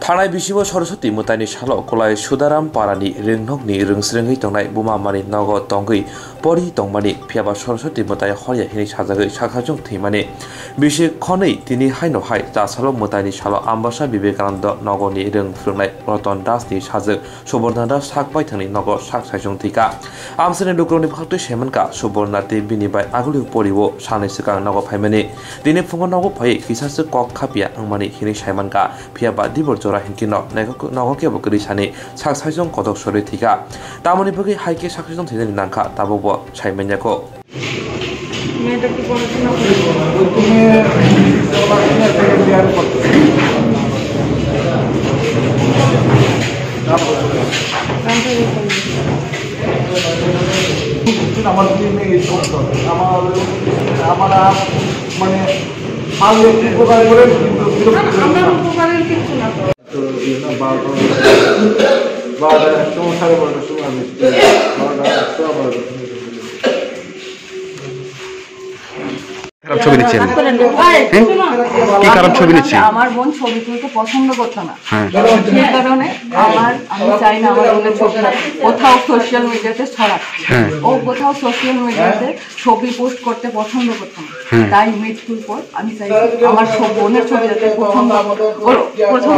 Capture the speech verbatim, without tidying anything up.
Thanai bisingo Saraswati mwtaini salo Kolai Sudaram parani ringnokni ringsringwi tongnai buma mani nogo tongwi pori tongmani, phiyaba Saraswati mwtai horya hinwi sajagwi saksaisong thwimani. Bisi khonwi tini haino hai chasalo mwtaini salo Ambasa Vivekananda nogoni ring phwrwngnai Ratan Dasni sajwk Suborna Das sak baithangni nogo sak saisong thwikha. Amsani lukurokni bwkhaktwi saimankha Suborna tei bini bai agulio porio salni swkang nogo phaimani. Tini phungo nogo phaiwi kisaswk kok khapya wngmani hinwi saimankha. Phiyaba dibor jora hinkhe no nogo kebo kwrwi sani sak saisong kotok sorwi thwikha. Tamoni bagwi hai khe sak saisong thwinani nangkha tabukbo saimanya kho. মেয়েটা কি পড়াশোনা করে? ওই তুমি পড়াশোনা সেকেন্ড ইয়ারে পড়তেছে। আমার দুই মেয়ে এই সমস্যা। আমার, আমার আর মানে পারলে একটু উপকার করেন, কিন্তু বিরক্ত না, না, করেন আমার না। উপকারের কিছু না তো। তো ইয়ে না, বারোটা, বারোটা, একটা, সাড়ে বারোটার সময় আমি বারোটা, একটা, বারোটা। খারাপ ছবি নিচ্ছেন? হ্যাঁ? কি খারাপ ছবি নিচ্ছেন? আমার বোন ছবি তুলতে পছন্দ করতো না। হ্যাঁ। সেই কারণে আমার, আমি চাই না আমার বোনের ছবি কোথাও সোশ্যাল মিডিয়াতে ছড়াক। হ্যাঁ। ও কোথাও সোশ্যাল মিডিয়াতে ছবি পোস্ট করতে পছন্দ করতো না। হ্যাঁ। তাই মৃত্যুর পর আমি চাই আমার সব বোনের ছবি যাতে প্রথম, ওর প্রথম